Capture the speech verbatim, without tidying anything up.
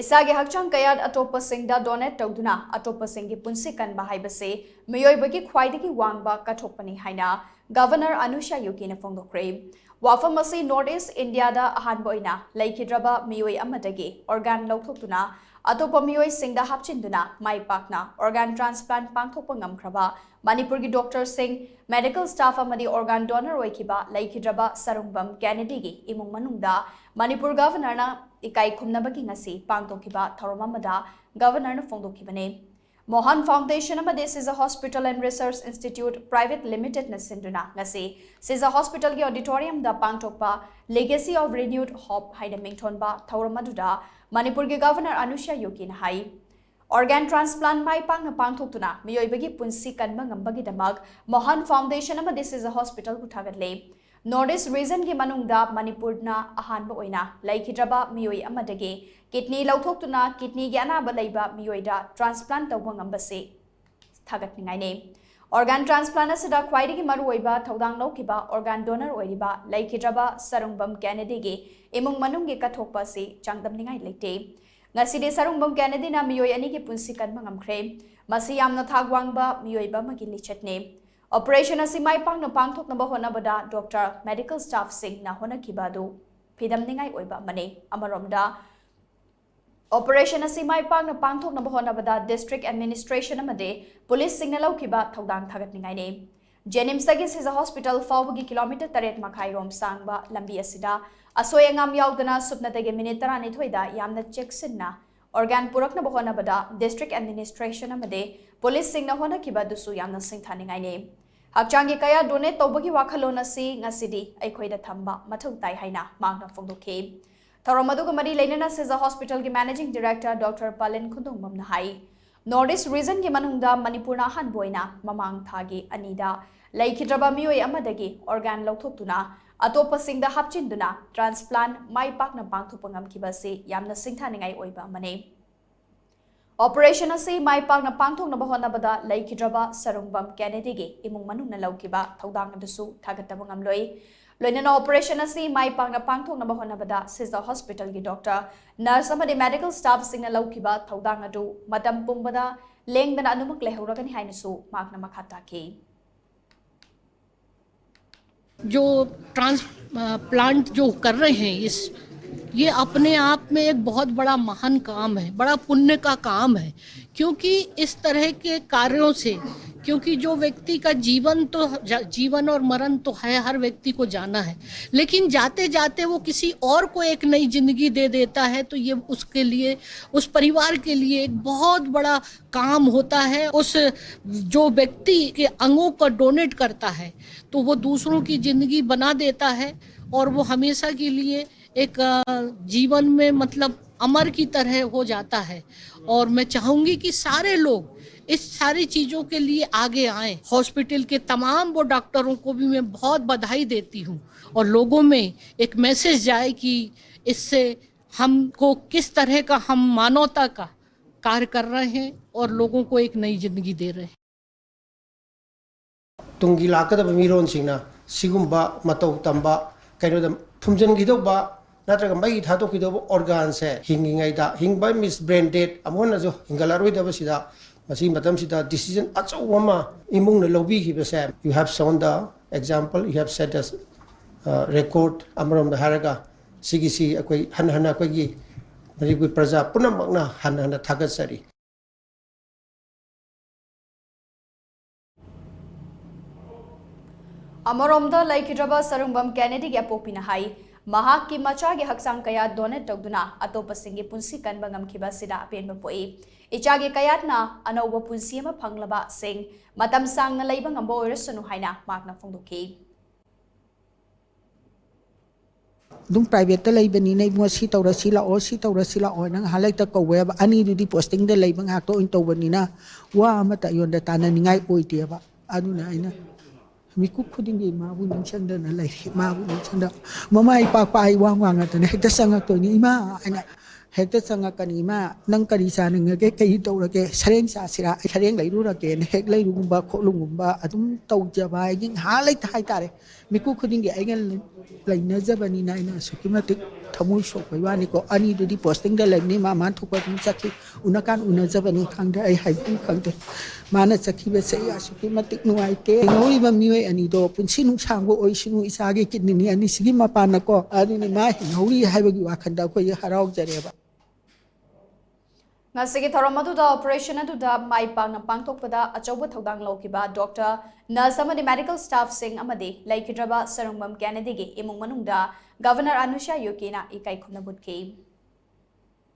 ꯏꯁꯥꯒꯤ ꯍꯛꯆꯥꯡ ꯀꯌꯥꯠ ꯑꯇꯣꯞꯄꯁꯤꯡꯗ ꯗꯣꯅꯦꯠ ꯇꯧꯗꯨꯅ ꯑꯇꯣꯞꯄꯁꯤꯡꯒꯤ ꯄꯨꯟꯁꯤ ꯀꯟꯕ ꯍꯥꯏꯕꯁꯤ ꯃꯤꯑꯣꯏꯕꯒꯤ ꯈ꯭ꯋꯥꯏꯗꯒꯤ ꯋꯥꯡꯕ ꯀꯠꯊꯣꯛꯄꯅꯤ ꯍꯥꯏꯅ ꯒꯚꯔꯅꯔ ꯑꯅꯨꯁ꯭ꯌꯥ ꯌꯨꯀꯤꯅ ꯐꯣꯡꯗꯣꯛꯈ꯭ꯔꯦ꯫ ꯋꯥꯐꯝ ꯑꯁꯤ ꯅꯣꯔꯠ ꯏꯁ ꯏꯟꯗꯤꯌꯥꯗ ꯑꯍꯥꯟꯕ ꯑꯣꯏꯅ ꯂꯩꯈꯤꯗ꯭ꯔꯕ ꯃꯤꯑꯣꯏ ꯑꯃꯗꯒꯤ ꯑꯣꯔꯒꯥꯟ ꯂꯧꯊꯣꯛꯇꯨꯅ ꯑꯇꯣꯞꯄ ꯃꯤꯑꯣꯏꯁꯤꯡꯗ ꯍꯥꯞꯆꯤꯟꯗꯨꯅ ꯃꯥꯏ ꯄꯥꯛꯅ ꯑꯣꯔꯒꯥꯟ ꯇ꯭ꯔꯥꯟꯁꯄ꯭ꯂꯥꯟꯠ ꯄꯥꯡꯊꯣꯛꯄ ꯉꯝꯈ꯭ꯔꯕ ꯃꯅꯤꯄꯨꯔꯒꯤ ꯗꯣꯛꯇꯔꯁꯤꯡ, ꯃꯦꯗꯤꯀꯦꯜ ꯁ꯭ꯇꯥꯐ ꯑꯃꯗꯤ ꯑꯣꯔꯒꯥꯟ ꯗꯣꯅꯔ ꯑꯣꯏꯈꯤꯕ ꯂꯩꯈꯤꯗ꯭ꯔꯕ ꯁꯔꯨꯡꯕꯝ ꯀꯦꯅꯦꯗꯤꯒꯤ ꯏꯃꯨꯡ ꯃꯅꯨꯡꯗ ꯃꯅꯤꯄꯨꯔ ꯒꯚꯔꯅꯔꯅ ꯏꯀꯥꯏ ꯈꯨꯝꯅꯕꯒꯤ ꯉꯁꯤ ꯄꯥꯡꯊꯣꯛꯈꯤꯕ ꯊꯧꯔꯝ ꯑꯃꯗ ꯒꯚꯔꯅꯔꯅ ꯐꯣꯡꯗꯣꯛꯈꯤꯕꯅꯤ꯫ ꯃꯣꯍꯟ ꯐꯥꯎꯟꯗꯦꯁꯟ ꯑꯃꯗꯤ Shija hospital and research institute private ꯂꯤꯃꯤꯇꯦꯗꯅ ꯁꯤꯟꯗꯨꯅ ꯉꯁꯤ ꯁꯤꯖ ꯍꯣꯁꯄꯤꯇꯥꯜꯒꯤ ꯑꯣꯗꯤꯇꯣꯔꯤꯌꯝꯗ ꯄꯥꯡꯊꯣꯛꯄ Legacy of Renewed Hope ꯍꯥꯏꯅ ꯃꯤꯡꯊꯣꯟꯕ ꯊꯧꯔꯝ ꯑꯗꯨꯗ ꯃꯅꯤꯄꯨꯔꯒꯤ ꯒꯚꯔꯅꯔ ꯑꯅꯨꯁ꯭ꯌꯥ ꯌꯨꯀꯤꯅ ꯍꯥꯏ, ꯑꯣꯔꯒꯥꯟ ꯇ꯭ꯔꯥꯟꯁꯄ꯭ꯂꯥꯟꯠ ꯃꯥꯏ ꯄꯥꯛꯅ ꯄꯥꯡꯊꯣꯛꯇꯨꯅ ꯃꯤꯑꯣꯏꯕꯒꯤ ꯄꯨꯟꯁꯤ ꯀꯟꯕ ꯉꯝꯕꯒꯤꯗꯃꯛ ꯃꯣꯍꯟ ꯐꯥꯎꯟꯗꯦꯁꯟ ꯑꯃꯗꯤ ꯁꯤꯖ ꯍꯣꯁꯄꯤꯇꯥꯜꯕꯨ ꯊꯥꯒꯠꯂꯦ꯫ ꯅꯣꯔꯠ ꯏꯁ ꯔꯤꯖꯟꯒꯤ ꯃꯅꯨꯡꯗ ꯃꯅꯤꯄꯨꯔꯅ ꯑꯍꯥꯟꯕ ꯑꯣꯏꯅ ꯂꯩꯈꯤꯗ꯭ꯔꯕ ꯃꯤꯑꯣꯏ ꯑꯃꯗꯒꯤ ꯀꯤꯗꯅꯤ ꯂꯧꯊꯣꯛꯇꯨꯅ ꯀꯤꯗꯅꯤꯒꯤ ꯑꯅꯥꯕ ꯂꯩꯕ ꯃꯤꯑꯣꯏꯗ ꯇ꯭ꯔꯥꯟꯁꯄ꯭ꯂꯥꯟꯠ ꯇꯧꯕ ꯉꯝꯕꯁꯤ ꯊꯥꯒꯠꯅꯤꯡꯉꯥꯏꯅꯤ꯫ ꯑꯣꯔꯒꯥꯟ ꯇ꯭ꯔꯥꯟꯁꯄ꯭ꯂꯥꯟꯠ ꯑꯁꯤꯗ ꯈ꯭ꯋꯥꯏꯗꯒꯤ ꯃꯔꯨꯑꯣꯏꯕ ꯊꯧꯗꯥꯡ ꯂꯧꯈꯤꯕ ꯑꯣꯔꯒꯥꯟ ꯗꯣꯅꯔ ꯑꯣꯏꯔꯤꯕ ꯂꯩꯈꯤꯗ꯭ꯔꯕ ꯁꯔꯨꯡꯕꯝ ꯀꯦꯅꯦꯗꯤꯒꯤ ꯏꯃꯨꯡ ꯃꯅꯨꯡꯒꯤ ꯀꯠꯊꯣꯛꯄ ꯑꯁꯤ ꯆꯥꯡꯗꯝꯅꯤꯡꯉꯥꯏ ꯂꯩꯇꯦ꯫ ꯉꯁꯤꯗꯤ ꯁꯔꯨꯡꯕꯝ ꯀꯦꯅꯦꯗꯤꯅ ꯃꯤꯑꯣꯏ ꯑꯅꯤꯒꯤ ꯄꯨꯟꯁꯤ ꯀꯟꯕ ꯉꯝꯈ꯭ꯔꯦ꯫ ꯃꯁꯤ ꯌꯥꯝꯅ ꯊꯥꯛ ꯋꯥꯡꯕ ꯃꯤꯑꯣꯏꯕ ꯑꯃꯒꯤ ꯂꯤꯆꯠꯅꯤ꯫ ꯑꯣꯄꯔꯦꯁꯟ ꯑꯁꯤ ꯃꯥꯏ ꯄꯥꯛꯅ ꯄꯥꯡꯊꯣꯛꯅꯕ ꯍꯣꯠꯅꯕꯗ ꯗꯣꯛꯇꯔ, ꯃꯦꯗꯤꯀꯦꯜ ꯁ꯭ꯇꯥꯐꯁꯤꯡꯅ ꯍꯣꯠꯅꯈꯤꯕ ꯑꯗꯨ ꯐꯤꯗꯝꯅꯤꯡꯉꯥꯏ ꯑꯣꯏꯕ ꯑꯃꯅꯤ꯫ ꯑꯃꯔꯣꯝꯗ, ꯑꯣꯄꯔꯦꯁꯟ ꯑꯁꯤ ꯃꯥꯏ ꯄꯥꯛꯅ ꯄꯥꯡꯊꯣꯛꯅꯕ ꯍꯣꯠꯅꯕꯗ ꯗꯤꯁꯇ꯭ꯔꯤꯛ ꯑꯦꯗꯃꯤꯅꯤꯁꯇ꯭ꯔꯦꯁꯟ ꯑꯃꯗꯤ ꯄꯨꯂꯤꯁꯁꯤꯡꯅ ꯂꯧꯈꯤꯕ ꯊꯧꯗꯥꯡ ꯊꯥꯒꯠꯅꯤꯡꯉꯥꯏꯅꯤ꯫ ꯖꯦꯅꯤꯝꯁꯇꯒꯤ ꯁꯤꯖ ꯍꯣꯁꯄꯤꯇꯥꯜ ꯐꯥꯎꯕꯒꯤ ꯀꯤꯂꯣꯃꯤꯇꯔ ꯇꯔꯦꯠ ꯃꯈꯥꯏ ꯔꯣꯝ ꯁꯥꯡꯕ ꯂꯝꯕꯤ ꯑꯁꯤꯗ ꯑꯁꯣꯏ ꯑꯉꯥꯝ ꯌꯥꯎꯗꯅ ꯁꯨꯞꯅꯇꯒꯤ ꯃꯤꯅꯤꯠ ꯇꯔꯥꯅꯤꯊꯣꯏꯗ ꯌꯥꯝꯅ ꯆꯦꯛꯁꯤꯟꯅ ꯑꯣꯔꯒꯥꯟ ꯄꯨꯔꯛꯅꯕ ꯍꯣꯠꯅꯕꯗ ꯗꯤꯁꯇ꯭ꯔꯤꯛ ꯑꯦꯗꯃꯤꯅꯤꯁꯇ꯭ꯔꯦꯁꯟ ꯑꯃꯗꯤ ꯄꯨꯂꯤꯁꯁꯤꯡꯅ ꯍꯣꯠꯅꯈꯤꯕ ꯑꯗꯨꯁꯨ ꯌꯥꯝꯅ ꯁꯤꯡꯊꯥꯅꯤꯡꯉꯥꯏꯅꯤ꯫ ꯍꯛꯆꯥꯡꯒꯤ ꯀꯌꯥꯠ ꯗꯣꯅꯦꯠ ꯇꯧꯕꯒꯤ ꯋꯥꯈꯜꯂꯣꯟ ꯑꯁꯤ ꯉꯁꯤꯗꯤ ꯑꯩꯈꯣꯏꯗ ꯊꯝꯕ ꯃꯊꯧ ꯇꯥꯏ ꯍꯥꯏꯅ ꯃꯍꯥꯛꯅ ꯐꯣꯡꯗꯣꯛꯈꯤ꯫ ꯊꯧꯔꯝ ꯑꯗꯨꯒ ꯃꯔꯤ ꯂꯩꯅꯅ ꯁꯤꯖ ꯍꯣꯁꯄꯤꯇꯥꯜꯒꯤ ꯃꯦꯅꯦꯖꯤꯡ ꯗꯤꯔꯦꯛꯇꯔ ꯗꯣꯛꯇꯔ ꯄꯥꯂꯦꯟ ꯈꯨꯟꯗꯣꯡꯕꯝꯅ ꯍꯥꯏ, ꯅꯣꯔꯠ ꯏꯁ ꯔꯤꯖꯟꯒꯤ ꯃꯅꯨꯡꯗ ꯃꯅꯤꯄꯨꯔꯅ ꯑꯍꯥꯟꯕ ꯑꯣꯏꯅ ꯃꯃꯥꯡ ꯊꯥꯒꯤ ꯑꯅꯤꯗ ꯂꯩꯈꯤꯗ꯭ꯔꯕ ꯃꯤꯑꯣꯏ ꯑꯃꯗꯒꯤ ꯑꯣꯔꯒꯥꯟ ꯂꯧꯊꯣꯛꯇꯨꯅ ꯑꯇꯣꯞꯄꯁꯤꯡꯗ ꯍꯥꯞꯆꯤꯟꯗꯨꯅ ꯇ꯭ꯔꯥꯟꯁꯄ꯭ꯂꯥꯟꯠ ꯃꯥꯏ ꯄꯥꯛꯅ ꯄꯥꯡꯊꯣꯛꯄ ꯉꯝꯈꯤꯕ ꯑꯁꯤ ꯌꯥꯝꯅ ꯁꯤꯡꯊꯥꯅꯤꯡꯉꯥꯏ ꯑꯣꯏꯕ ꯑꯃꯅꯤ꯫ ꯑꯣꯄꯔꯦꯁꯟ ꯑꯁꯤ ꯃꯥꯏ ꯄꯥꯛꯅ ꯄꯥꯡꯊꯣꯛꯅꯕ ꯍꯣꯠꯅꯕꯗ ꯂꯩꯈꯤꯗ꯭ꯔꯕ ꯁꯔꯨꯡꯕꯝ ꯀꯦꯅꯦꯗꯤꯒꯤ ꯏꯃꯨꯡ ꯃꯅꯨꯡꯅ ꯂꯧꯈꯤꯕ ꯊꯧꯗꯥꯡ ꯑꯗꯨꯁꯨ ꯊꯥꯒꯠꯇꯕ ꯉꯝꯂꯣꯏ꯫ ꯂꯣꯏꯅꯅ operation ꯑꯁꯤ ꯃꯥꯏ ꯄꯥꯛꯅ ꯄꯥꯡꯊꯣꯛꯅꯕ ꯍꯣꯠꯅꯕꯗ ꯁꯤꯖ hospitalꯒꯤ doctor, nurse ꯑꯃꯗꯤ medical staffꯁꯤꯡꯅ ꯂꯧꯈꯤꯕ ꯊꯧꯗꯥꯡ ꯑꯗꯨ ꯃꯇꯝ ꯄꯨꯝꯕꯗ ꯂꯦꯡꯗꯅ ꯑꯗꯨꯃꯛ ꯂꯩꯍꯧꯔꯒꯅꯤ ꯍꯥꯏꯅꯁꯨ ꯃꯍꯥꯛꯅ ꯃꯈꯥ ꯇꯥꯈꯤ꯫ जो ट्रांसप्लांट जो कर रहे हैं, इस ये अपने आप में एक बहुत बड़ा महान काम है, बड़ा पुण्य का काम है, क्योंकि इस तरह के कार्यों से, क्योंकि जो व्यक्ति का जीवन तो जीवन और मरण तो है, हर व्यक्ति को जाना है, लेकिन जाते जाते वो किसी और को एक नई जिंदगी दे देता है, तो ये उसके लिए, उस परिवार के लिए एक बहुत बड़ा काम होता है। उस जो व्यक्ति के अंगों का डोनेट करता है, तो वो दूसरों की जिंदगी बना देता है और वो हमेशा के लिए एक जीवन में, मतलब, अमर की तरह हो जाता है। और मैं चाहूंगी कि सारे लोग इस सारी चीजों के लिए आगे आएं। हॉस्पिटल के तमाम वो डॉक्टरों को भी मैं बहुत बधाई देती हूँ और लोगों में एक मैसेज जाए कि इससे हमको किस तरह का हम मानवता का कार्य कर रहे हैं और लोगों को एक नई जिंदगी दे रहे हैं। ꯇꯨꯡꯒꯤ ꯂꯥꯛꯀꯗꯕ ꯃꯤꯔꯣꯟꯁꯤꯡꯅ ꯁꯤꯒꯨꯝꯕ ꯃꯇꯧ ꯇꯝꯕ, ꯀꯩꯅꯣꯗ ꯊꯨꯝꯖꯤꯟꯈꯤꯗꯧꯕ ꯅꯠꯇ꯭ꯔꯒ ꯃꯩ ꯊꯥꯗꯣꯛꯈꯤꯗꯧꯕ organꯁꯦ ꯍꯤꯡꯉꯤꯉꯩꯗ, ꯍꯤꯡꯕ means brain dead, ꯑꯃꯨꯛ ꯍꯟꯅꯁꯨ ꯍꯤꯡꯒꯠꯂꯔꯣꯏꯗꯕꯁꯤꯗ, ꯃꯁꯤ ꯃꯇꯝꯁꯤꯗ decision ꯑꯆꯧꯕ ꯑꯃ ꯏꯃꯨꯡꯅ ꯂꯧꯕꯤꯈꯤꯕꯁꯦ, you have shown the example, you have set the record꯫ ꯑꯃꯔꯣꯝꯗ ꯍꯥꯏꯔꯒ ꯁꯤꯒꯤꯁꯤ ꯑꯩꯈꯣꯏ ꯍꯟꯅ ꯍꯟꯅ ꯑꯩꯈꯣꯏꯒꯤ ꯃꯅꯤꯄꯨꯔ ꯄ꯭ꯔꯖꯥ ꯄꯨꯝꯅꯃꯛꯅ ꯍꯟꯅ ꯍꯟꯅ ꯊꯥꯒꯠꯆꯔꯤ꯫ ꯑꯃꯔꯣꯝꯗ ꯂꯩꯈꯤꯗ꯭ꯔꯕ ꯁꯔꯨꯡꯕꯝ ꯀꯦꯅꯦꯗꯤꯒꯤ ꯑꯄꯣꯛꯄꯤꯅ ꯍꯥꯏ, ꯃꯍꯥꯛꯀꯤ ꯃꯆꯥꯒꯤ ꯍꯛꯆꯥꯡ ꯀꯌꯥ donate ꯇꯧꯗꯨꯅ ꯑꯇꯣꯞꯄꯁꯤꯡꯒꯤ ꯄꯨꯟꯁꯤ ꯀꯟꯕ ꯉꯝꯈꯤꯕ ꯑꯁꯤꯗ ꯑꯄꯦꯟꯕ ꯄꯣꯛꯏ꯫ ꯏꯆꯥꯒꯤ ꯀꯌꯥꯠꯅ ꯑꯅꯧꯕ ꯄꯨꯟꯁꯤ ꯑꯃ ꯐꯪꯂꯕꯁꯤꯡ ꯃꯇꯝ ꯁꯥꯡꯅ ꯂꯩꯕ ꯉꯝꯕ ꯑꯣꯏꯔꯁꯅꯨ ꯍꯥꯏꯅ ꯃꯍꯥꯛꯅ ꯐꯣꯡꯗꯣꯛꯈꯤ꯫ ꯑꯗꯨꯝ privateꯇ ꯂꯩꯕꯅꯤꯅ ꯏꯕꯨꯡꯉꯣ ꯁꯤ ꯇꯧꯔ ꯁꯤ ꯂꯥꯛꯑꯣ, ꯁꯤ ꯇꯧꯔ ꯁꯤ ꯂꯥꯛꯑꯣ ꯍꯥꯏꯅ ꯉꯥꯏꯍꯥꯛ ꯂꯩꯇ ꯀꯧꯋꯦꯕ꯫ ꯑꯅꯤꯗꯨꯗꯤ postingꯗ ꯂꯩꯕ ꯉꯥꯛꯇ ꯑꯣꯏꯅ ꯇꯧꯕꯅꯤꯅ ꯋꯥ ꯑꯃꯠꯇ ꯑꯩꯉꯣꯟꯗ ꯇꯥꯅꯅꯤꯡꯉꯥꯏ ꯑꯣꯏꯗꯦꯕ꯫ ꯑꯗꯨꯅ ꯑꯩꯅ ꯃꯤꯀꯨꯞ ꯈꯨꯗꯤꯡꯒꯤ ꯏꯃꯥꯕꯨ ꯅꯤꯡꯁꯤꯡꯗꯅ ꯂꯩꯔꯤ꯫ ꯏꯃꯥꯕꯨ ꯅꯤꯡꯁꯤꯡꯗ ꯃꯃꯥ ꯏꯄꯥꯛꯄ ꯍꯥꯏ ꯋꯥ ꯉꯥꯡꯉꯛꯇꯅ ꯍꯦꯛꯇ ꯆꯪꯉꯛꯇꯣꯏꯅꯤ꯫ "ꯏꯃꯥ" ꯍꯥꯏꯅ ꯍꯦꯛꯇ ꯆꯪꯉꯛꯀꯅꯤ꯫ "ꯏꯃꯥ, ꯅꯪ ꯀꯔꯤ ꯆꯥꯅꯤꯡꯉꯒꯦ, ꯀꯔꯤ ꯇꯧꯔꯒꯦ? ꯁꯔꯦꯡ ꯆꯥꯁꯤꯔꯥ? ꯑꯩ ꯁꯔꯦꯡ ꯂꯩꯔꯨꯔꯒꯦꯅ ꯍꯦꯛ ꯂꯩꯔꯨꯒꯨꯝꯕ ꯈꯣꯠꯂꯨꯒꯨꯝꯕ ꯑꯗꯨꯝ ꯇꯧꯖꯕ ꯍꯥꯏꯗꯤ ꯉꯥꯏꯍꯥꯛ ꯂꯩꯇ ꯍꯥꯏꯇꯥꯔꯦ꯫ ꯃꯤꯀꯨꯞ ꯈꯨꯗꯤꯡꯒꯤ ꯑꯩꯒ ꯂꯩꯅꯖꯕꯅꯤꯅ ꯑꯩꯅ ꯑꯁꯨꯛꯀꯤ ꯃꯇꯤꯛ ꯊꯃꯣꯏ ꯁꯣꯛꯄꯩ ꯋꯥꯅꯤꯀꯣ꯫ ꯑꯅꯤꯗꯨꯗꯤ ꯄꯣꯁꯇꯤꯡꯗ ꯂꯩꯕꯅꯤ, ꯃꯥ ꯃꯥꯅ ꯊꯣꯛꯄ ꯑꯗꯨꯝ ꯆꯠꯈꯤ꯫ ꯎꯅꯀꯥꯟ ꯎꯅꯖꯕꯅꯤ ꯈꯪꯗꯦ, ꯑꯩ ꯍꯥꯏꯕꯗꯤ ꯈꯪꯗꯦ꯫ ꯃꯥꯅ ꯆꯠꯈꯤꯕꯁꯦ ꯑꯩ ꯑꯁꯨꯛꯀꯤ ꯃꯇꯤꯛ ꯅꯨꯡꯉꯥꯏꯇꯦ꯫ ꯍꯤꯡꯍꯧꯔꯤꯕ ꯃꯤꯑꯣꯏ ꯑꯅꯤꯗꯣ ꯄꯨꯟꯁꯤ ꯅꯨꯡꯁꯥꯡꯕ ꯑꯣꯏꯁꯅꯨ, ꯏꯆꯥꯒꯤ ꯀꯤꯠꯅꯤꯅꯤ ꯑꯅꯤꯁꯤꯒꯤ ꯃꯄꯥꯟꯅꯀꯣ꯫ ꯑꯗꯨꯅꯤ ꯃꯥ ꯍꯤꯡꯍꯧꯔꯤ ꯍꯥꯏꯕꯒꯤ ꯋꯥꯈꯜꯗ ꯑꯩꯈꯣꯏꯁꯦ ꯍꯔꯥꯎꯖꯔꯦꯕ꯫ ꯉꯁꯤꯒꯤ ꯊꯧꯔꯝ ꯑꯗꯨꯗ ꯑꯣꯄꯔꯦꯁꯟ ꯑꯗꯨꯗ ꯃꯥꯏ ꯄꯥꯛꯅ ꯄꯥꯡꯊꯣꯛꯄꯗ ꯑꯆꯧꯕ ꯊꯧꯗꯥꯡ ꯂꯧꯈꯤꯕ ꯗꯣꯛꯇꯔ, ꯅꯔꯁ ꯑꯃꯗꯤ ꯃꯦꯗꯤꯀꯦꯜ ꯁ꯭ꯇꯥꯐꯁꯤꯡ ꯑꯃꯗꯤ ꯂꯩꯈꯤꯗ꯭ꯔꯕ ꯁꯔꯨꯡꯕꯝ ꯀꯦꯅꯦꯗꯤꯒꯤ ꯏꯃꯨꯡ ꯃꯅꯨꯡꯗ ꯒꯚꯔꯅꯔ ꯑꯅꯨꯁ꯭ꯌꯥ ꯌꯨꯀꯤꯅ ꯏꯀꯥꯏ ꯈꯨꯝꯅꯕ ꯎꯠꯈꯤ꯫